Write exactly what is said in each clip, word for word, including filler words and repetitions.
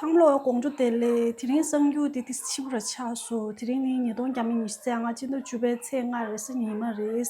ཚང་མ་ལ་དགོང་དྲོ་བདེ་ལེགས། དེ་རིང་གསར་འགྱུར་དེ་ཏོག་ཙམ་ཕྱི་པོ་ར་ཆགས་སོང་། དེ་རིང་ནི་ཉིས་སྟོང་ཉི་ཤུ་རྩ་ལྔ་སྤྱི་ཟླ་བཅུ་པའི་ཚེས་ལྔ་རེས་གཟའ་ཉི་མ་རེད།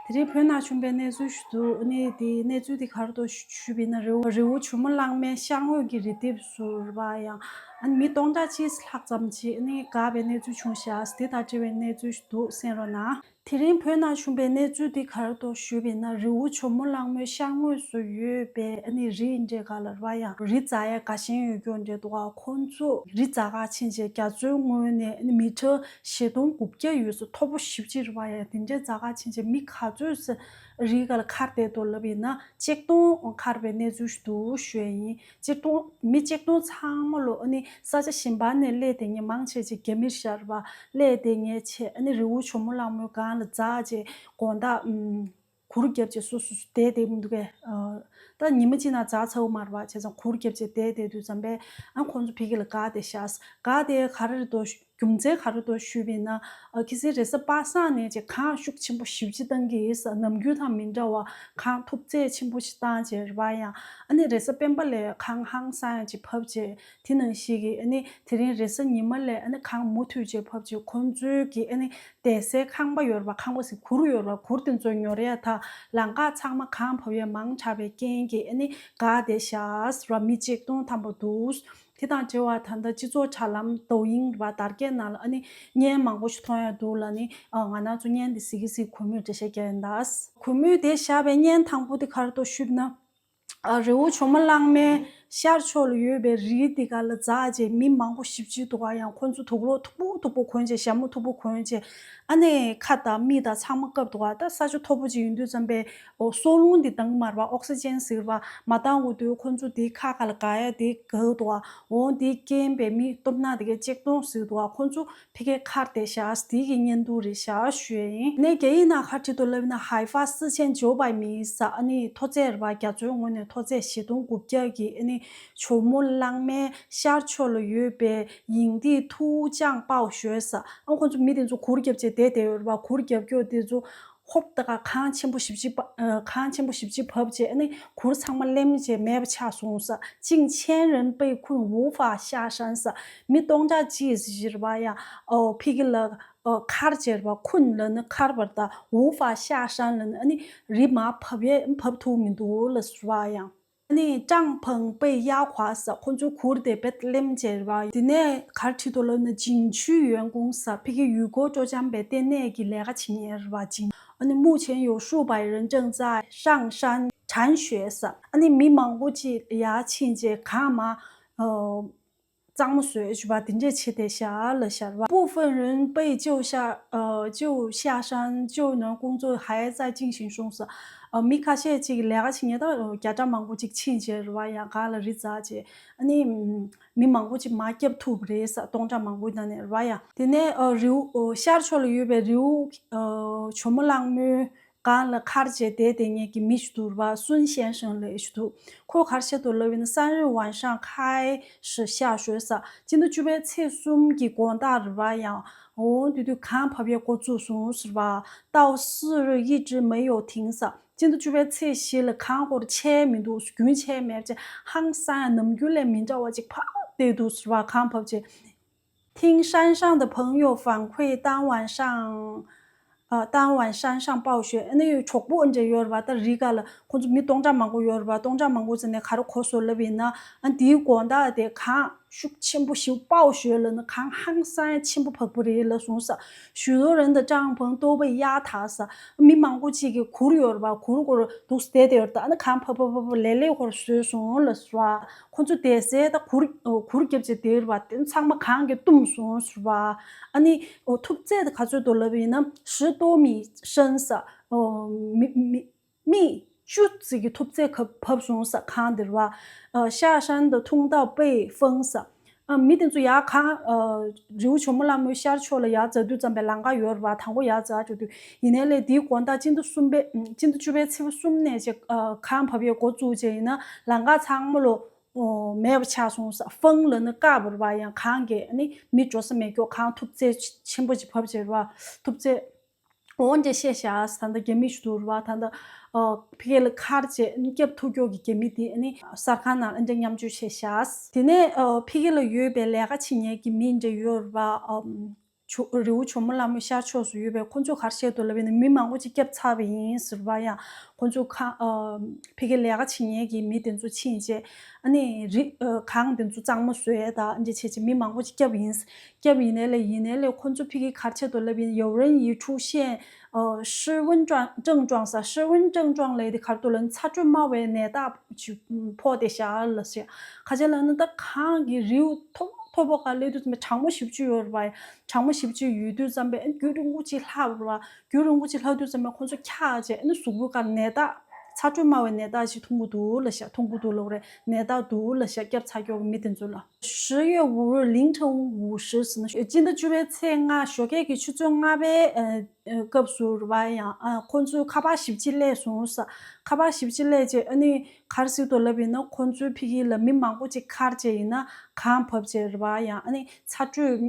དེ་རིང་བོད་ནང་བྱུང་བའི་གནས་ཚུལ་ཞིག་འདུག་ཨ་ནི་དེ་གནས་ཚུལ་དེ་ག་རེ་འདུག་ཞུས་པ་ཡིན་ན། རི་བོ་རི་བོ་ཇོ་མོ་གླང་མའི་ཤར་ངོས་ཀྱི་རི་ལྡེབས་སུ་རེད་པ། ཡང་ཨ་ནི་མི་སྟོང་ཕྲག་གཅིག་ལྷག་ཙམ་ཅིག་ཨ་ནི་འགག་པའི་གནས་ཚུལ་བྱུང་ཤག་དེ་དང་འབྲེལ་བའི་གནས་ཚུལ་ཞིག་འདུག་གསན་རོགས་གནང་། དེ་རིང་བོད་ནང་བྱུང་བའི་གནས་ཚུལ་འདི་ག་རེ་འདུག་ཞུས་པ་ཡིན་ན། རི་བོ་ཇོ་མོ་གླང་མའི་ཤར་ངོས་སུ་ཡོད་པའི་ཨ་ནི་རི་འདྲ་ག་ལ་རེད་པ། ཡང་རི་འཛེག་ཡ་དགའ་ཞེན་ཡོད་རྒྱུ་འདྲ་འདུག་ག་ཁོང་ཚོ་རི་འཛེག་ག་ཕྱིན་བྱས་རྒྱ་མཚོའི་ངོས་ནས་ཨ་ནི་མི་ཊར་བཞི་སྟོང་དགུ་བརྒྱ་ཡོད་ས། མཐོ་པོ་ཞེ་པོ་ཅིག་རེད་པ། ཡང་དེ་འདྲ་འཛེག་ག་ཕྱིན་བྱས་མི་ག་ཚོད་ཙམ་རི་སྒང་ལ་འཁར་བསྡད་འདུག་ལབ་པ་ཡིན་ན། ཆིག་སྟོང་འཁར་བའི་གནས་ཚུལ་ཞིག་འདུག་ཞུ་ཡ་ཡིན། ཆིག་སྟོང་མི་ཆིག་སྟོང་ཚང་མ་ལོ་ཨ་ནི་ས་ཆ་གཞན་པ་ནས་སླེབས་བསྡད་མཁན་མང་ཆེ་ཆེ་རྒྱ་མི་རེད་པ། སླེབས་བསྡད་མཁན་བྱས་ཨ་ནི་རི་བོ་ཇོ་མོ་གླང་མའི་སྒང་ལ་འཛེག་བྱས་དགོང་དག་ཨམ་གུར་བརྒྱབ་བྱས་སོ་སོ་སོ་བསྡད་བསྡད་མི་འདུག་གས། ཨ་ད་ཉི་མ་གཅིག་ནང་འཛེག་ཚར་བ་མ་རེད་པ། བྱས་ཙང་གུར་བརྒྱབ་བྱས་བསྡད་བསྡད་དུས་ཙམ་པས་ཨ་ཁོང་ཚོ་ཕ་གི་ལ་འགག་བསྡད་ཤག་འགག་བསྡད་ག་རེ་རེད་འདུག་རྒྱུ་མཚན་ག་རེ་འདུག་ཞུས་པ་ཡིན་ན། ཨ་ཁ་སང་རེས་གཟའ་པ་སངས་ནས་བྱས་གངས་ཤུགས་ཆེན་པོ་ཞེ་པོ་ཅིག་བཏང་གི་ཡིན་ཟེར། ནམ་རྒྱུན་དང་མི་འདྲ་བ་གངས་འཐུག་ཚད་ཆེན་པོ་ཞིག་བཏང་བྱས་རེད་པ། ཡང་ཨ་ནི་རེས་གཟའ་སྤེན་པ་ལ་གངས་ཧང་སང་ཡ་ཅིག་བབས་བྱས། དེ་ནང་བཞིན་གྱི་ཨ་ནི་དེ་རིང་རེས་གཟའ་ཉི་མ་ལ་ཨ་ནི་གངས་མུ་མཐུད་བྱས་བབས་བྱས། ཁོང་ཚོའི་གི་ཨ་ནི་བསྡད་སའི་ཁང་པ་ཡོད་རེད་པ། ཁང་པ་ཟེར་གུར་ཡོད་རེད་པ། གུར་དེ་ཚོ་ཉོ་ཡ་ད་ལམ་ཁ་ཚང་མ་གངས་བབས་ཡ་མང་དྲགས་པའི་རྐྱེན་གྱིས་ཨ་ནི་འགག་བསྡད་ཤག་ཟེར་བ། མི་ཆིག་སྟོང་ཐམ་པ་འདུག་དེ་དང་འབྲེལ་བ་ད་ལྟ་སྤྱི་ཚོགས་དྲ་ལམ་ཏོའུ་ཡིན་རེད་པ། དར་རྒྱས་ནང་ལ་ཨ་ནི་བརྙན་མང་པོ་ཞིག་མཐོང་ཡ་འདུག་ལ། ཨ་ནི་ཨ་ང་རང་ཚོ་བརྙན་དེ་གཟིགས་ཀྱི་གཟིགས། གུས་མོས་འགྲེལ་བཤད་རྒྱག་ཡིན་ད། གུས་མོས་དེ་བཞག་པའི་བརྙན་དང་པོ་དེ་ག་རེ་འདུག་ཞུས་ན། ཨ་རི་བོ་ཇོ་མོ་གླང་མའི་ཤར་ཕྱོགས་ལ་ཡོད་པའི་རི་དེ་ག་ལ་འཛེག་བྱས་མི་མང་པོ་ཞེ་པོ་ཅིག་འདུག་ག་ཡང་ཁོང་ཚོ་དུག་ལོག་མཐུག་པོ་མཐུག་པོ་གོན་བྱས། ཞྭ་མོ་མཐུག་པོ་གོན་བྱས། ཨ་ནི་ཁ་དང་མིག་དང་ཚང་མ་བཀབ་འདུག་ག་ད་ས་ཆ་མཐོ་པོ་ཅིག་ཡིན་དུས་ཙམ་པས་ཨོ་སྲོག་རླུང་འདི་འདང་གི་མ་རེད་པ། ཨོག་སི་ཇན་ཟེར་བ་མ་འདང་དགོས་དུས་ཁོང་ཚོ་དེའི་ཁ་ཁ་ལ་འགག་ཡ་དེ་འགག་འདུག་ག་འོ་དེའི་རྐྱེན་པས་མི་སྟོབས་ན་དེ་གའི་ཆིག་སྟོང་ཟེར་འདུག་ག་ཁོང་ཚོ་ཕ་གིར་འཁར་བསྡད་ཤག་དེ་གི་བརྙན་ཐུང་རེད་ཤག་ཞུ་ཡ་ཡིན། ནས་རྒྱ་ཡིག་ནང་ག་རེ་བྲིས་འདུག་ལབ་ན། 海拔四千九百米 ཟེར། ཨ་ནི་མཐོ་ཚད་རེད་པ། རྒྱ་མཚོའི་ངོས་ནས་མཐོ་ཚད་བཞི་སྟོང་དགུ་བརྒྱ་གི་ཨ་ནི་ཇོ་མོ་གླང་མའི་ཤར་ཕྱོགས་ལ་ཡོད་པའི་营地土降暴雪 ཟེར། ཨ་ཁོང་ཚོ་མི་དེ་ཚོ་གུར་བརྒྱབ་བྱས་བསྡད་བསྡད་ཡོད་རེད་པ། གུར་རྒྱབ་སྐྱོར་དེ་ཚོ་ཧོབ་ཏེ་ག་གངས་ཆེན་པོ་ཞེ་པོ་ཅིག་བབས། ཨ་གངས་ཆེན་པོ་ཞེ་པོ་ཅིག་བབས་བྱས་ཨ་ནི་གུར་ཚང་མ་ལེམ་བྱས་མེད་པ་ཆགས་སོང་ཟེར། 近千人被困无法下山 ཟེར། མི་སྟོང་ཕྲག་གཅིག་ཟེར་བ་ཡང་ཨོ་ཕ་གི་ལ་ཨོ་འཁར་བྱས་པ། 困ལབ་ན་འཁར་བ་རེད་ད། 无法下山 ལབ་ན་ཨ་ནི་རི་མར་བབས་ཡས་བབས་ཐུབ་མི་འདུག་ལབ་ཟེར་བ་ཡང་། ཨ་ནི་帐篷被压垮 ཟེར། ཁོང་ཚོའི་གུར་དེ་རྦད་ལེམ་བྱས་པ། དེ་ནས་ག་རེ་བྲིས་འདུག་ལབ་ན། 景区员工 ཟེར། ཕ་གི་雨果捉江 པའི་ལྟེ་གནས་ཀྱི་ལས་ཀ་བྱེད་མཁན་རེད་པ། 景 ཨ་ནི་目前有数百人正在上山铲雪 ཟེར། ཨ་ནི་མི་མང་པོ་ཅིག་ཡར་ཕྱིན་བྱས་གངས་མར་ཨོ་གཙང་མ་བཟོས་བྱས་པ་དེ་འདྲས་བྱས་བསྡད་ཤག་ལབ་ཤག་རེད་པ། 部分人被救下，呃，救下山，救援工作还在进行中 ཟེར། ཨ་མི་ཁ་ཤས་ཅིག་ལས་ཀ་བྱེད་མཁན་ད་བརྒྱ་ཕྲག་མང་པོ་ཅིག་ཕྱིན་བྱས་རེད་པ། ཡང་གངས་ལ་རི་འཛེགས་བྱས་ཨ་ནི་མི་མང་པོ་ཅིག་མར་བསྐྱབས་ཐུབ་པ་རེད་ཟེར། སྟོང་ཕྲག་མང་པོའི་ནང་ནས་རེད་པ། ཡང་དེ་ནས་ཨ་རི་བོ་ཨོ་ཤར་ཕྱོགས་ལ་ཡོད་པའི་རི་བོ་ཨ་ཇོ་མོ་གླང་མའི་སྒང་ལ་འཁར་བྱས་བསྡད་བསྡད་མཁན་གྱི་མི་ཞིག་འདུག་རེད་པ། 孙先生 ལབ་ཡས་ཞིག་འདུག་ཁོས་ག་རེ་བཤད་འདུག་ལབ་ཡིན་ན། 三日晚上开始下雪 ཟེར། སྤྱི་ཟླ་བཅུ་པའི་ཚེས་གསུམ་གྱི་དགོང་དག་རེད་པ། ཡང་འོ་དེ་དུས་གངས་བབས་ཡས་འགོ་བཙུགས་སོང་ཟེར་བ། 到四日一直没有停 ཟེར། སྤྱི་ཟླ་བཅུ་པའི་ཚེས་བཞི་ལ་གངས་སྐོར་ཆད་མི་འདུག་རྒྱུན་ཆད་མེད་བྱས་ཧང་སང་ཡ་ནམ་རྒྱུན་ལས་མི་འདྲ་བ་ཅིག་བབས་བསྡད་འདུག་ཟེར་བ། གངས་བབས་བྱས། 听山上的朋友反馈，当晚上，呃，当晚山上暴雪。ཨ་ནི་གྲོགས་པོ་འདྲ་ཡོད་རེད་པ། ད་རི་སྒང་ལ་ཁོང་ཚོ་མི་སྟོང་ཕྲག་མང་པོ་ཡོད་རེད་པ། སྟོང་ཕྲག་མང་པོ་ཟེར་ནས་ག་རེ་གོ་སོང་ལབ་ཡིན་ན། ཨ་དེའི་དགོང་དག་དེ་གངས་ཤུགས་ཆེན་པོ་ཞེ་པོ་暴雪 ལབ་ན་གངས་ཧང་སང་ཡ་ཆེན་པོ་བབས་པ་རེད་ལབ་སོང་ཟེར། 许多人的帐篷都被压塌 ཟེར། མི་མང་པོ་ཅིག་གི་གུར་ཡོད་རེད་པ། གུར་སྐོར་འདུག་སེ་བསྡད་བསྡད་ཡོད་རེད་ད། ཨ་ནི་གངས་བབས་བབས་བབས་བབས་ལེ་ལེ་སྐོར་བཟོས་སོང་ལབ་སོང་བ། ཁོང་ཚོ་བསྡད་སའི་ད་གུར་ཨོ་གུར་བརྒྱབ་བྱས་བསྡད་རེད་པ། དེ་ཚང་མ་གངས་ཀྱིས་བཏུམས་སོང་ཟེར་བ། ཨ་ནི་ཨོ་མཐུག་ཚད་དེ་ག་ཚོད་འདུག་ལབ་ཡིན་ན། 十多米深 ཟེར། ཨོ་མི་མི་སྨི་བཅུ་ཙམ་གྱི་མཐུག་ཚད་ཁ་བབས་སོང་ཟེར། གངས་དེ་རེད་པ། ཨ་下山的通道被封 ཟེར། ཨ་མི་དེ་ཚོ་ཡར་གངས་ཨ་རི་བོ་ཇོ་མོ་གླང་མའི་ཤར་ཕྱོགས་ལ་ཡར་འཛེག་དུས་ཙམ་པའི་ལམ་ཁ་ཡོད་རེད་པ། དང་པོ་ཡར་འཛེག་འགྲོ་དུས། ཡིན་ནའི་ལས་དེའི་དགོང་དག་སྤྱི་ཟླ་གསུམ་པའི་སྤྱི་ཟླ་བཅུ་པའི་ཚེས་པ་གསུམ་ནས་ཅིག་ཨ་གངས་བབས་ཡས་འགོ་བཙུགས་བྱས་ཡིན་ན་ལམ་ཁ་ཚང་མ་ལོ། ཨོ་མེད་པ་ཆགས་སོང་ཟེར། 封 ལབ་ན་བཀག་པ་རེད་པ། ཡང་གངས་ཀྱིས་ཨ་ནི་མི་འགྲོ་ས་མེད་སྐྱོ། གངས་མཐུག་ཚད་ཆེན་པོ་ཅིག་བབས་བྱས་རེད་པ། མཐུག་ཚད་འོ་འདྲ་བཤད་ཤག་ཟེར། ད་ལྟ་རྒྱ་མི་ཞིག་འདུག་རེད་པ། ད་ལྟ་ ཨ་ཕ་གི་ལ་མཁར་བཅས་བརྒྱབ་ཐུབ་ཀྱོག་གི་རྒྱ་མི་དེ་ཨ་ནི་གསར་ཁང་ནང་ཨ་འདྲ་མཉམ་སྤྱོད་བྱས་ཤག་དེ་ནས་ཨ་ཕ་གི་ལ་ཡོད་པའི་ལས་ཀ་བྱེད་མཁན་གྱི་མི་འདྲ་ཡོད་རེད་པ། ཨམ་ཇོ་རི་བོ་ཇོ་མོ་གླང་མའི་ཤར་ཕྱོགས་སུ་ཡོད་པའི་ཁོ་ཚོས་ག་རེ་བཤད་འདུག་ལབ་ཡིན་ན་མི་མང་པོ་ཅིག་བརྒྱབ་ཚར་བ་ཡིན་ཟེར་བ། ཡང་ཁོ་ཚོ་ཁ་ཨ་ཕ་གི་ལས་ཀ་བྱེད་མཁན་གྱི་མི་དེ་ཚོ་ཕྱིན་རྗེས་ཨ་ནི་རི་ཨ་གངས་དེ་ཚོ་གཙང་མ་བཟོ་ཡས་དང་ཨ་འདྲ་བྱས་རྗེས་མི་མང་པོ་ཅིག་བརྒྱབ་ཡིན། བརྒྱབ་ཡིན་ནའི་ལས་ཡིན་ནའི་ལས་ཁོ་ཚོ་ཕ་གི་ག་རེ་བྱས་འདུག་ལབ་ཡིན་ན 有人已出现 ཨ་室温症状 ས་室温症状 ལབ་དེ་ག་རེ་འདུག་ལབ་ན་ཚ་དྲོད་དམའ་བའི་ནད་རྟགས་ཅིག་ཕོག་བསྡད་ཤག་ལབ་ཤག་ག་རེ་ལབ་ན་ད་གངས་ཀྱི་རི་བོ་མཐོ་མཐོ་པོ་སྒང་སླེབས་དུས་ཙམ་པ་གྲང་མོ་ཞེ་པོ་ཅིག་ཡོད་རེད་པ། གྲང་མོ་ཞེ་པོ་ཅིག་ཡོད་དུས་ཙམ་པ་ཨ་ནི་རྒྱུན་རིང་པོ་ཅིག་ལྷག་རེད་པ། རྒྱུན་རིང་པོ་ཅིག་ལྷག་དུས་ཙམ་པ་ཁོ་ཚོ་འཁྱག་བྱས་ཨ་ནི་གཟུགས་པོའི་སྒང་ནད་རྟགས་ཚ་དྲོད་དམའ་བའི་ནད་རྟགས་ཅིག་མཐོང་གི་འདུག་ལབ་ཤག་མཐོང་གི་འདུག་ལབ་རེད། ནད་རྟགས་འདུག་ལབ་ཤག་བརྒྱབ་ཚར་ཀྱོག་གི་མི་དེ་ཚོ་ལ། 十月五日凌晨五时 ཟེར་ན་སྤྱི་ཟླ་བཅུ་པའི་ཚེས་ལྔ་ཞོགས་ཀས་ཀྱི་ཆུ་ཚོད་ལྔ་པའི་ཨ་སྐབས་སུ་རེད་པ། ཡང་ཨ་ཁོ་ཚོས་ཁ་པར་ཞེ་པོ་ཅིག་སླེབས་སོང་ཟེར། ཁ་པར་ཞེ་པོ་ཅིག་སླེབས་རྗེས་ཨ་ནི་ག་རེ་ཟེར་འདུག་ལབ་ཡིན་ན་ཁོ་ཚོའི་ཕ་གི་ལ་མི་མང་པོ་ཅིག་མཁར་བཅས་ཡིན་ན་གངས་བབས་བྱས་རེད་པ། ཡང་ཨ་ནི་ཚ་དྲོད་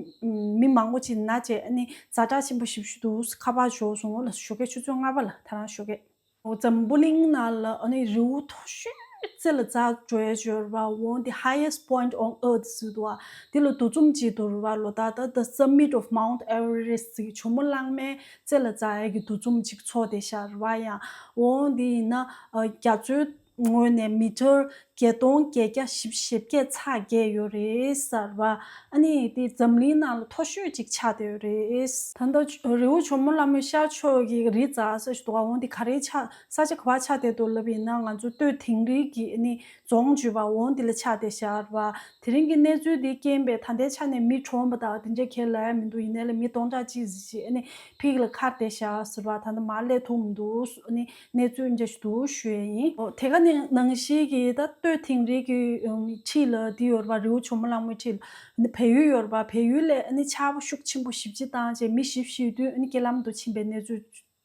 མི་མང་པོ་ཅིག་ན་བྱས་ཨ་ནི་ཛ་དྲག་ཆེན་པོ་ཞེ་པོ་ཅིག་འདུག་ཁ་པར་འབྱོར་སོང་ལ་ཞོགས་ཀས་ཆུ་ཚོད་ལྔ་པ་ལ་ད་རང་ཞོགས་ཀས། འཛམ་བུ་གླིང་ནང་ལ་ཨ་ནི་རི་བོ་མཐོ་ཤོས་རྩེ་ལ་འཛེགས་འགྲོ་ཡས་ཡོད་རེད་པ། འོ་འདི་highest point on earth ཟེར་འདུག་པ། འདི་ལ་འདུ་འཛོམས་ཅིག་འདུག་རེད་པ། ལོ་ལྟར་ད་the summit of Mount Everest ཟེར་གྱི་ཇོ་མོ་གླང་མའི་རྩེ་ལ་འཛེགས་ཡས་ཀྱི་འདུ་འཛོམས་ཅིག་ཚོགས་བསྡད་ཤག་རེད་པ། ཡང་འོ་འདི་ཡིན་ན་ཨ་རྒྱ་མཚོའི་ངོས་ནས་མི་ཊར་བརྒྱད་སྟོང་བརྒྱད་བརྒྱ་བཞི་བཅུ་ཞེ་བརྒྱད་ཚ་བརྒྱད་ཡོད་རེད་ཟེར་བ། ཨ་ནི་དེ་འཛམ་གླིང་ནང་ལ་མཐོ་ཤོས་ཅིག་ཆགས་བསྡད་ཡོད་རེད། ད་ལྟ་རི་བོ་ཇོ་མོ་གླང་མའི་ཤར་ཕྱོགས་ཀྱི་རི་འཛེགས་ས་ཞིག་འདུག་ག་འོ་འདི་ག་རེ་ཆགས་ས་ཆ་ག་པར་ཆགས་བསྡད་འདུག་ལབ་ཡིན་ན་ང་ཚོ་སྟོད་དིང་རི་གི་ཨ་ནི་རྫོང་བརྒྱུད་པ་འོ་འདི་ལ་ཆགས་བསྡད་ཤག་རེད་པ། དེ་རིང་གི་གནས་ཚུལ་འདི་རྐྱེན་པས་ད་ལྟའི་ཆ་ནས་མི་གྲོངས་པ་དང་དེ་འདྲའི་གང་ཡང་ལབ་ཡ་མི་འདུག་ཡིན་ནའི་ལས་མི་སྟོང་ཕྲག་གཅིག་ཙམ་ཞིག་ཨ་ནི་ཕ་གི་ལ་མཁར་བསྡད་ཤག་ཟེར་བ། ད་ལྟ་མར་སླེབས་ཐུབ་མི་འདུག་ཨ་ནི་གནས་ཚུལ་འདི་འདྲ་ཞིག་འདུག་ཞུ་ཡས་ཡིན། ཨོ་དེ་ག་ནང་བཞིན་གྱི་ད་སྟོད་དིང་རི་གི་ཨམ་འཁྲིས་ལ་འདི་ཡོད་རེད་པ། རི་བོ་ཇོ་མོ་གླང་མའི་འཁྲིས་ལ་ཨ་ནི་བལ་ཡུལ་ཡོད་རེད་པ། བལ་ཡུལ་ལ་ཨ་ནི་ཆར་པ་ཤུགས་ཆེན་པོ་ཞེ་པོ་ཅིག་བཏང་བྱས་མི་བཞི་བཅུ་ཞེ་བདུན་ཨ་ནི་རྐྱེན་ལམ་དུ་ཕྱིན་པའི་གནས་ཚུལ་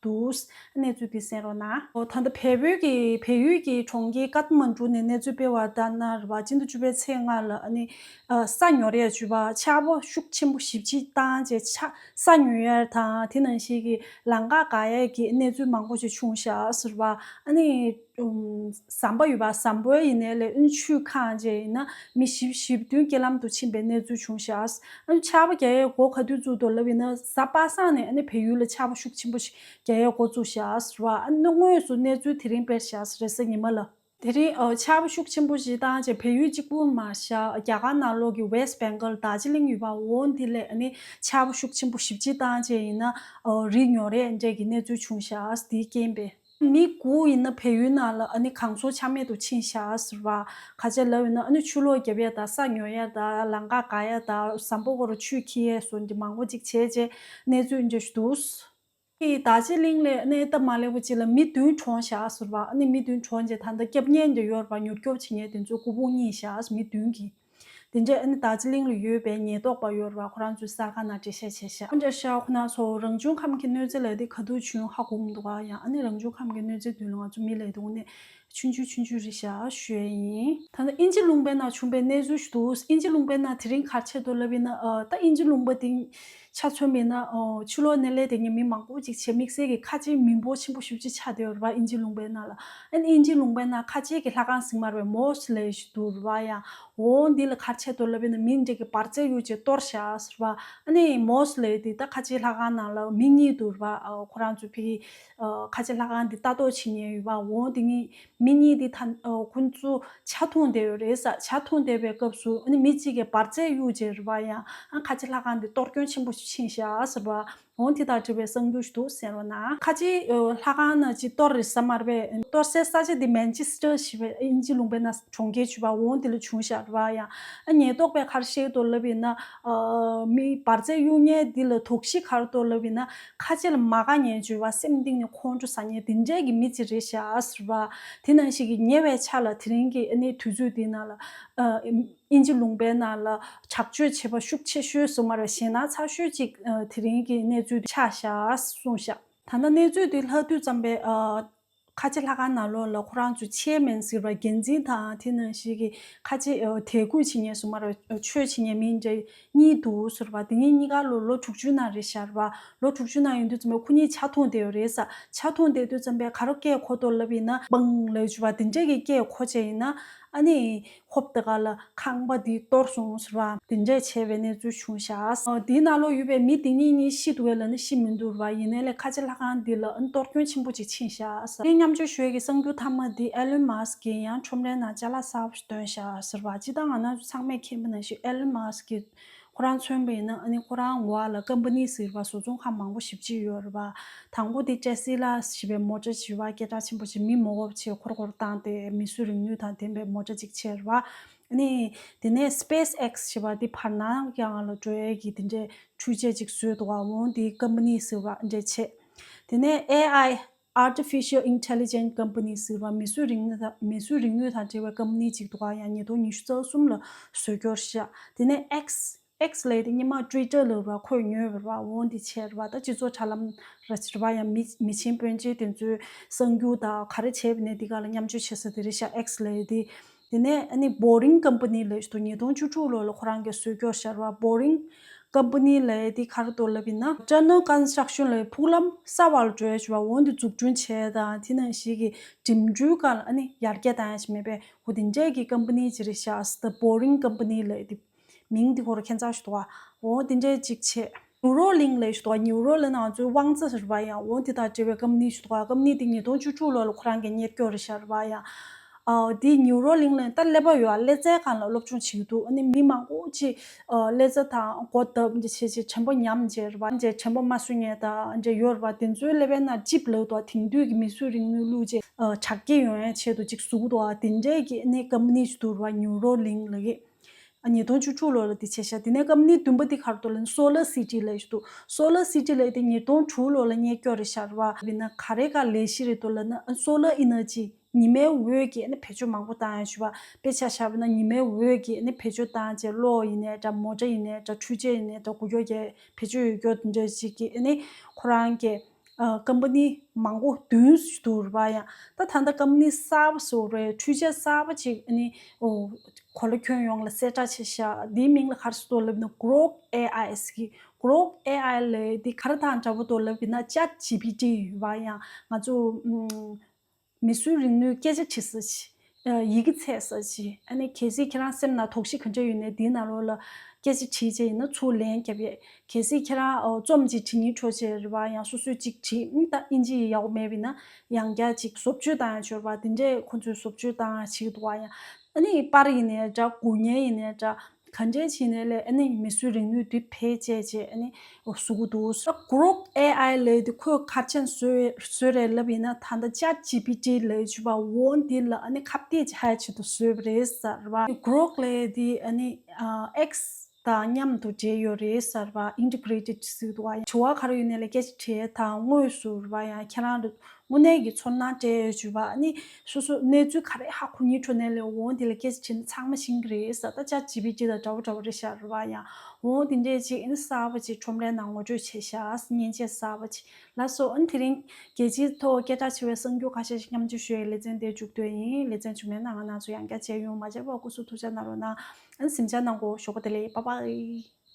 འདུག་གནས་ཚུལ་འདི་གསན་རོགས་གནང་། ཨོ་ད་ལྟ་བལ་པོའི་གི་བལ་ཡུལ་གྱི་གྲོང་ཁྱེར་ཀཏ་མན་ཌུ་ནས་གནས་ཚུལ་སྤེལ་བ་ལྟར་ན་རེད་པ། སྤྱི་ཟླ་བཅུ་པའི་ཚེས་ལྔ་ལ་ཨ་ནི་ཨ་ས་ཉོར་ཡས་བྱུས་པ། ཆར་པ་ཤུགས་ཆེན་པོ་ཞེ་པོ་ཅིག་བཏང་བྱས་ཆ་ས་ཉོ་ཡས་དང་དེ་ནང་བཞིན་གྱི་ལམ་ཁ་འགག་ཡས་ཀྱི་གནས་ཚུལ་མང་པོ་ཞིག་བྱུང་ཤག་ཟེར་བ། ཨ་ནི་ཨུམ་ཟམ་པ་ཡོད་པ། ཟམ་པ་ཡིན་ནའི་ལས་ཨ་ནི་ཆུས་ཁེངས་བྱས་ཡིན་ན་མི་བཞི་བཅུ་ཞེ་བདུན་རྐྱེན་ལམ་དུ་ཕྱིན་པའི་གནས་ཚུལ་བྱུང་ཤག་ཨ་ནི་ཆར་པ་རྒྱག་ཡས་འགོ་ག་དུས་བཙུགས་འདུག་ལབ་ཡིན་ན་གཟའ་པ་སངས་ནས་ཨ་ནི་བལ་ཡུལ་ལ་ཆར་པ་ཤུགས་ཆེན་པོ་ཞིག་རྒྱག་ཡས་འགོ་བཙུགས་ཤག་ཟེར་བ། ཨ་ནི་དངོས་སུ་གནས་ཚུལ་དེ་རིང་སྤེལ་ཤག་ཟེར་རེས་གཟའ་ཉི་མ་ལ། དེ་རིང་ཨ་ཆར་པ་ཤུགས་ཆེན་པོ་ཞིག་བཏང་བྱས་བལ་ཡུལ་གཅིག་པུ་མ་ཟད་རྒྱ་གར་ནང་ལོགས་ཀྱི་West Bengal དར་ཇི་ལིང་ཡོད་པ་འོ་འདི་ལ་ཨ་ནི་ཆར་པ་ཤུགས་ཆེན་པོ་ཞེ་པོ་ཅིག་བཏང་བྱས་ཡིན་ན་ཨ་རི་ཉོ་རེས་འདྲས་ཀྱི་གནས་ཚུལ་བྱུང་ཤག་དེའི་རྐྱེན་པས་མི་དགུ་ཡིན་ན་བལ་ཡུལ་ནང་ལ་ཨ་ནི་གངས་གསོལ་ཆ་མེད་དུ་ཕྱིན་ཤག་ཟེར་བ། ག་རེ་ལབ་ཡིན་ན་ཨ་ནི་ཆུ་ལོག་བརྒྱབ་ཡས་དང་ས་ཉོ་ཡས་དང་ལམ་ཁ་འགག་ཡས་དང་ཟམ་པ་སྐོར་ཆུས་འཁྱེར་ཡས་སོགས་འདི་མང་པོ་ཅིག་བྱས་བྱས་གནས་ཚུལ་འདྲ་ཞིག་འདུག་དེ་དར་ཇི་ལིང་ལ་གནས་སྟབས་མ་ལེགས་པ་ཅིག་ལ་མི་བདུན་གྲོངས་ཤག་ཟེར་བ། ཨ་ནི་མི་བདུན་གྲོངས་རྗེས་ད་ལྟ་སྐྱོབ་མཁན་དེ་ཡོད་རེད་པ། མྱུར་སྐྱོབ་བྱེད་མཁན་དེ་ཚོ་སྐུ་ཕུང་རྙེད་ཤག་མི་བདུན་གྱིས། དེ་འདྲས་ཨ་ནི་དར་ཇི་ལིང་ལ་ཡོད་པའི་ཉེན་རྟོག་པ་ཡོད་རེད་པ། ཁོ་རང་ཚོའི་གསར་ཁང་ནང་འགྲེལ་བཤད་བྱས་ཤག་འདྲ་ཤག་ཁོ་ན་ཚོ་རང་བྱུང་ཁམས་ཀྱི་གནོད་འཚེ་ལབ་དེ་ག་དུས་བྱུང་ཧ་གོ་མི་འདུག་ག་ཡང་ཨ་ནི་རང་བྱུང་ཁམས་ཀྱི་གནོད་འཚེ་དུས་ལ་ང་ཚོ་མི་ལབ་དེ་དངོས་གནས་ཆུང་ཆུང་ཆུང་ཆུང་རེད་ཤག་ཞུ་ཡས་ཡིན། ད་ནི་དབྱིན་ཇི་ལུང་པའི་ནང་བྱུང་པའི་གནས་ཚུལ་ཞིག་འདུག་དབྱིན་ཇི་ལུང་པའི་ནང་དེ་རིང་ག་རེ་བྱས་འདུག་ལབ་ཡིན་ན་ཨ་ད་དབྱིན་ཇི་ལུང་པ་དེ་ཆ་མཚོན་པ་ཡིན་ན་ཨོ་ཕྱི་ལོགས་ནས་སླེབས་བསྡད་མཁན་མི་མང་པོ་ཅིག་བྱས་དམིགས་བསལ་གྱི་ཁ་ཆེའི་མི་འབོར་ཆེན་པོ་ཞེ་པོ་ཅིག་ཆགས་བསྡད་ཡོད་རེད་པ། དབྱིན་ཇི་ལུང་པའི་ནང་ལ་ཨ་ནི་དབྱིན་ཇི་ལུང་པའི་ནང་ཁ་ཆེ་གི་ལྷ་ཁང་ཟེར་མ་རེད་པས། མོ་སི་ལབ་ཡས་ཞིག་འདུག་རེད་པ། ཡང་འོ་འདི་ལ་ག་རེ་བྱས་འདུག་ལབ་ཡིན་ན་མི་འདྲ་གི་འབར་རྫས་གཡུགས་བྱས་གཏོར་བཞག་ཟེར་བ། ཨ་ནི་མོ་སི་ལབ་ཡས་དེ་ད་ཁ་ཆེའི་ལྷ་ཁང་ནང་ལ་མི་གཉིས་འདུག་རེད་པ། ཨོ་ཁོ་རང་ཚོའི་ཕ་གི་ཨ་ཁ་ཆེ་ལྷ་ཁང་འདི་ལྟ་རྟོག་བྱེད་མཁན་ཡོད་པ། འོ་དེ་གཉིས་མི་གཉིས་དེ་ད་ཨ་ཁོ་ཚོ་ཇ་འཐུང་བསྡད་ཡོད་རེད་ཟེར། ཇ་འཐུང་བསྡད་པའི་སྐབས་སུ་ཨ་ནི་མི་གཅིག་གིས་འབར་རྫས་གཡུགས་བྱས་རེད་པ། ཡང་ཨ་ཁ་ཆེ་ལྷ་ཁང་འདི་གཏོར་སྐྱོན་ཆེན་པོ་ཞིག་ཕྱིན་ཤག་ཟེར་བ། འོ་དེ་དང་འབྲེལ་བའི་གསར་འགྱུར་ཞིག་འདུག་གསན་རོགས་གནང་། ཁ་ཆེའི་ཨ་ལྷ་ཁང་ནང་ཅིག་གཏོར་རེད་ཟེར་མ་རེད་པས། གཏོར་སའི་ས་ཆ་འདི་མན་ཆི་སི་ཊར་ཞེས་པའི་དབྱིན་ཇི་ལུང་པའི་ནང་གྲོང་ཁྱེར་ཞིག་ཡོད་པ། འོ་དེ་ལ་བྱུང་ཤག་རེད་པ། ཡང་ཨ་ཉེན་རྟོག་པས་ག་རེ་བཤད་འདུག་ལབ་ཡིན་ན། ཨ་མི་འབར་རྫས་གཡུག་མཁན་འདི་ལ་དོགས་གཞི་ག་རེ་འདུག་ལབ་ཡིན་ན། ཁ་ཆེ་ལ་མ་དགའ་མཁན་ཅིག་ཡོད་པ། སེམས་གཏིང་ནས་ཁོང་ཁྲོ་ཟ་མཁན་དེ་འདྲས་ཀྱི་མི་ཅིག་རེད་ཤག་ཟེར་བ། དེ་ནང་བཞིན་གྱི་ཉེ་བའི་ཆར་ལ་དེ་རིང་གི་ཨ་ནི་དུས་ཚོད་འདི་ནང་ལ་ཨ་དབྱིན་ཇི་ལུང་པའི་ནང་ལ་དྲག་སྤྱོད་བྱེད་པ་ཤུགས་ཆེ་ཤོས་སུ་མ་རེད། ཞེད་སྣང་ཚ་ཤོས་ཅིག་ཨ་དེ་རིང་གི་གནས་ཚུལ་འདི་ཆགས་ཤག་གསུངས་ཤག་ད་ལྟ་གནས་ཚུལ་འདི་ལྷག་དུས་ཙམ་པའི་ཨ། ཁ་ཆེ་ལྷ་ཁང་ནང་ལོགས་ལ་ཁོ་རང་ཚོའི་ཆེར་མེན་ཟེར་བ་འགན་འཛིན་དང་དེ་ནང་བཞིན་གྱི་ཁ་ཆེ་ཨ་དད་གུས་བྱེད་མཁན་སུ་མ་རེད། ཆོས་བྱེད་མཁན་མི་འདྲ་གཉིས་འདུག་ཟེར་བ། དེ་གཉིས་གཉིས་ཀ་ལོ་ལོ་དྲུག་ཅུ་ནང་རེད་ཤག་རེད་བ། ལོ་དྲུག་ཅུ་ནང་ཡིན་དུས་ཙམ་པས་ཁོ་གཉིས་ཆ་མཐུན་བསྡད་ཡོད་རེད་ས། ཆ་མཐུན་བསྡད་དུས་ཙམ་པས་ག་རེ་སྐད་གོ་འདུག་ལབ་ཡིན་ན་སྦང་ལབ་བྱས་པ་དེ་འདྲས་ཀྱི་སྐད་གོ་བྱས་ཡིན་ན། ཨ་ནི་ཧོབ་དེ་ག་ལ་ཁང་པ་འདི་གཏོར་སོང་ཟེར་བ་དེ་འདྲས་བྱས་པའི་གནས་ཚུལ་བྱུང་ཤག་ཨ་དེའི་ནང་ལོགས་ཡོད་པའི་མི་དེ་གཉིས་གཉིས་ཤི་འདུག་གས་ལབ་ན་ཤི་མི་འདུག་རེད་བ། ཡིན་ནའི་ལས་ཁ་ཆེ་ལྷ་ཁང་འདི་ལ་ཨ་ནི་གཏོར་སྐྱོན་ཆེན་པོ་ཅིག་ཕྱིན་ཤག་ཨ་ངས་མཉམ་སྤྱོད་ཞུ་ཡས་ཀྱི་གསར་འགྱུར་མཐའ་མ་འདི་ཨེ་ལོན་མཱ་སི་ཀིས་ཡང་ཁྲོམ་རའི་ནང་ཅ་ལག་གསར་པ་ཞིག་བཏོན་ཤག་ཟེར་བ། སྤྱིར་བཏང་ང་རང་ཚོ་ཚང་མས་མཁྱེན་པ་ནང་བཞིན་ཨེ་ལོན་མཱ་སི་ཀིས་ཁོ་རང་མཚོན་པ་ཡིན་ན་ཨ་ནི་ཁོ་རང་འོག་ལ་ཀམ་པ་ནི་ཟེར་བ་བཟོ་ཚོང་ཁང་མང་པོ་ཞེ་པོ་ཅིག་ཡོད་རེད་བ། དང་པོ་དེ་ཏྲེ་སི་ལ་ཞེས་པའི་མོ་ཊ་ཞེས་པ་སྐད་གྲགས་ཆེན་པོ་ཞིག་མི་མང་པོ་ཞིག་འཁོར་འཁོར་བཏང་སྟེ་མི་གསོད་རིག་ནུས་དང་ལྡན་པའི་མོ་ཊ་ཅིག་ཆགས་རེད་བ། ཨ་ནི་དེ་ནས་སི་པེ་སི་ཨེག་སི་ཞེས་པ་དེ་བར་སྣང་ཡང་ལ་འགྲོ་ཡས་ཀྱི་དེ་འདྲའི་འཕྲུལ་ཆས་ཅིག་བཟོས་འདུག་བ། འོང་དེ་ཀམ་པ་ནི་ཟེར་བ་འདྲ་བྱས། དེ་ནས་ཨེ་ཨའི། Artificial Intelligence Company ཟེར་བ་མིས་བཟོས་རིག་ནུས་དང་མིས་བཟོས་རིག་ནུས་དང་འབྲེལ་བའི་ཀམ་པ་ནི་ཅིག་འདུག་ག་ཡང་ཉིས་སྟོང་ཉི་ཤུ་རྩ་གསུམ་ལ་བཟོས་སྐྱོར་བཞག་དེ་ནས་X X ལབ་དེ་སྔོན་མ་Twitter ལབ་ར་ཁོས་ཉོས་པ་ར་འོང་དེ་བྱས་ར་བ་ད་སྤྱི་ཚོགས་དྲ་ལམ་ར་ཕྱིར་བ་ཡང་མི་མི་ཆེན་སྤུན་མཆེད་དེ་ཚོའི་གསར་འགྱུར་དང་ག་རེ་བྱས་པ་ནས་དེ་ག་ལ་མཉམ་སྤྱོད་བྱེད་ས་དེ་རེད་ཤག X ལབ་དེ། དེ་ནས་ཨ་ནི་Boring Company ལབ་ཞིག་འདུག་ཉིས་སྟོང་བཅུ་དྲུག་ལོ་ལ་ཁོ་རང་གིས་བཟོས་སྐྱོར་བཞག་ར་བ། Boring Company ལབ་དེ་ག་རེ་འདུག་ལབ་ཡིན་ན་Tunnel Construction ལབ་ཕུག་ལམ་གསར་བ་ལ་འགྲོ་ཡ་ཞིག་བ་འོང་དེ་འཛུགས་སྐྲུན་བྱས་དང་དེ་ནང་བཞིན་གྱི་འགྲིམ་འགྲུལ་སྒང་ལ་ཨ་ནི་ཡར་རྒྱས་བཏང་ཡ་ཞིག་མེད་པས་འོ་དེ་འདྲས་ཀྱི་ཀམ་པ་ནི་ཅིག་རེད་ཤག The Boring Company ལབ་དེ། མིང་འདི་ཁོ་རང་ཁྱད་མཚར་ཞིག་འདུག་བ། འོ་དེ་འདྲའི་ཅིག་བྱས། Neuralink ལབ་ཞིག་འདུག་བ། Neuralink ལབ་ན་ང་ཚོའི་དབང་རྩ་ཟེར་བ་ཡང་འོ་དེ་དང་འབྲེལ་བའི་ཀམ་པ་ནི་ཞིག་འདུག་བ། ཀམ་པ་ནི་དེ་ཉིས་སྟོང་བཅུ་དྲུག་ལོ་ལ་ཁོ་རང་གིས་གཉེར་སྐྱོང་རེད་ཤག་རེད་བ་ཡང་། ཨ་དེ་Neuralink ལབ་ན་ད་ཀླད་པ་ཡོད་ཨ། ཀླད་རྩའི་སྒང་ལ་སློབ་སྦྱོང་བྱེད་ཀྱི་འདུག་ཨ་ནི་མི་མང་པོ་ཅིག་ཨ་ཀླད་རྩ་དང་སྒོ་བརྡབ་འདི་བྱས་བྱས་དྲན་པ་ཉམས་བྱས་རེད་བ། འདི་དྲན་པ་མ་སོན་མཁན་དང་འདྲ་ཡོད་རེད་བ། དེ་ཚོའི་ཀླད་པའི་ནང་chip ལབ་འདུག་བ། དེང་དུས་ཀྱི་མིས་བཟོས་རིག་ནུས་བླུགས་བྱས་ཨ་དྲག་སྐྱེད་ཡོང་ཡ་ཆེད་དུ་ཅིག་བཟོ་གི་འདུག་བ། དེ་འདྲའི་གི་ཨ་ནི་ཀམ་པ་ནི་ཞིག་འདུག་རེད་བ། Neuralink ལབ་ཀྱི། ཉིས་སྟོང་བཅུ་དྲུག་ལོ་ལ་དེ་བྱས་ཤག་དེ་ནས་ཀམ་པ་ནི་བདུན་པ་དེ་ག་རེ་འདུག་ལབ་ན་Solar City ལབ་ཞིག་འདུག Solar City ལབ་དེ་ཉིས་སྟོང་དྲུག་ལོ་ལ་གཉེར་སྐྱོང་རེད་ཤག་རེད་བ། ཡིན་ན་ག་རེ་ག་ལས་གཞི་རེད་འདུག་ལབ་ན་solar energy ཉི་མའི་འོད་ཀྱིས་ཨ་ནི་བེད་སྤྱོད་མང་པོ་བཏང་ཡ་ཞུ་བ། དཔེ་ཆ་བཞག་པ་ན་ཉི་མའི་འོད་ཀྱིས་ཨ་ནི་བེད་སྤྱོད་བཏང་བྱས་གློག་ཡིན་ནའི་འདྲ་མོ་ཊ་ཡིན་ནའི་འདྲ་འཕྲུལ་ཆས་ཡིན་ནའི་འདྲ་གོ་རྒྱུ་གི་བེད་སྤྱོད་ཡོད་རྒྱུ་དེ་འདྲ་ཞིག་གིས་ཨ་ནི་ཁོ་རང་གི་ཀམ་པ་ནི་མང་པོ་བདུན་ཞིག་འདུག་རེད་བ། ཡང་ད་ད་ལྟ་ཀམ་པ་ནི་གསར་པ་ཞིག་རེད། འཕྲུལ་ཆས་གསར་པ་ཅིག་ཨ་ནི་གོ་ལ་ཁྱོན་ཡོངས་ལ་གསལ་བསྒྲགས་བྱས་ཤག་འདིའི་མིང་ལ་ག་རེ་ཟེར་འདུག་ལབ་ན་Grok A I ཟེར་གི། Grok A I ལབ་འདི་ག་རེ་དང་འདྲ་པོ་འདུག་ལབ་ཡིན་ན་Chat G P T ཡོད་བ། ཡང་ང་ཚོ་ཨམ། མིས་བཟོས་རིག་ནུས་སྐད་ཆ་དྲི་ས་ཅིག་ཡི་གེ་འཚོལ་ས་ཅིག་ཨ་ནི་གལ་སྲིད་ཁྱེད་རང་སེམས་ནང་དོགས་གཞི་ག་འདྲ་ཡོད་ནའི་འདིའི་ནང་ལོགས་ལ་སྐད་ཆ་དྲིས་བྱས་ཡིན་ན་ཚུར་ལན་རྒྱབ་ཡས། གལ་སྲིད་ཁྱེད་རང་ཨོ་རྩོམ་ཅིག་བྲིས་སྙིང་བྲོ་བྱས་རེད་བ། ཡང་སོ་སོས་ཅིག་བྲིས་ཨིན་ད་ཨིན་ཇི་ཡག་པོ་མེད་པ་ཡིན་ན་ཡང་བསྐྱར་ཅིག་བཟོ་བཅོས་བཏང་ཡ་ཆོར་བ་དེ་འདྲས་ཁོ་ཚོས་བཟོ་བཅོས་བཏང་ཡ་བྱེད་ཀྱི་འདུག་བ། ཡང་ཨ་ནི་པར་ཡིན་ནའི་འདྲ་དགུ་བརྙན་ཡིན་ནའི་འདྲ་ག་འདྲས་བྱས་ནའི་ལས་ཨ་ནི་མིས་བཟོས་རིག་ནུས་འདི་ཕལ་ཆེར་བྱས་ཨ་ནི་བཟོ་གི་འདུག་ད་Grok A I ལབ་དེ་ཁོས་ག་རེ་བྱས་ནས་བཟོས་བཟོས་རེད་ལབ་ཡིན་ན་ད་ལྟ་Chat G P T ལབ་ཅིག་བ་འོ་འདི་ལ་ཨ་ནི་ཁ་གཏད་བྱ་ཡ་ཆེད་དུ་བཟོས་པ་རེད་ཟེར་བ། Grok ལབ་དེ་ཨ་ནི་X དང་མཉམ་དུ་འབྲེལ་ཡོད་རེད་ཟེར་བ། Integrated ཟེར་འདུག་བ། དྲི་བ་ག་རེ་ཡོད་ནའི་ལས་སྐད་ཆ་དྲིས་དང་དངོས་སུ་རེད་བ། ཡང་ཁྱེད་རང་དངོས་གནས་ཀྱི་ཚོར་སྣང་སྤྲད་ཡོད་ཅུ་བ། ཨ་ནི་སོ་སོ་གནས་ཚུལ་ག་རེ་ཧ་གོ་སྙིང་བྲོ་ནའི་ལས་འོ་འདི་ལ་སྐད་ཆ་དྲིས་ན་ཚང་མ་ཤེས་ཀྱི་རེད་ཟེར། ད་Chat G P T དང་འདྲ་བོ་འདྲ་བོ་རེད་ཤག་རེད་བ། ཡང་འོ་འདི་འདྲས་ཅིག་ཨ་ནི་གསར་པ་ཅིག་ཁྲོམ་རའི་ནང་ངོ་སྤྲོད་བྱས་ཤག་མཉེན་ཆས་གསར་པ་ཅིག་ལགས་སོ། ཨ་ནི་དེ་རིང་རྒྱལ་སྤྱིའི་ཐོག་སྐད་གྲགས་ཆེ་བའི་གསར་འགྱུར་ཁ་ཤས་ཤིག་མཉམ་སྤྱོད་ཞུ་ཡའི་ལེ་ཚན་དེ་མཇུག་བསྡུས་ཡིན། ལེ་ཚན་རྗེས་མའི་ནང་ང་རང་ཚོ་ཡང་བསྐྱར་མཇལ་ཡོང་། མ་མཇལ་བར་སྐུ་གཟུགས་ཐུགས་ཅག་གནང་རོགས་གནང་། ཨ་ནི་གཟིམ་འཇག་གནང་གོ་ཞོགས་པ་བདེ་ལེགས། Bye bye.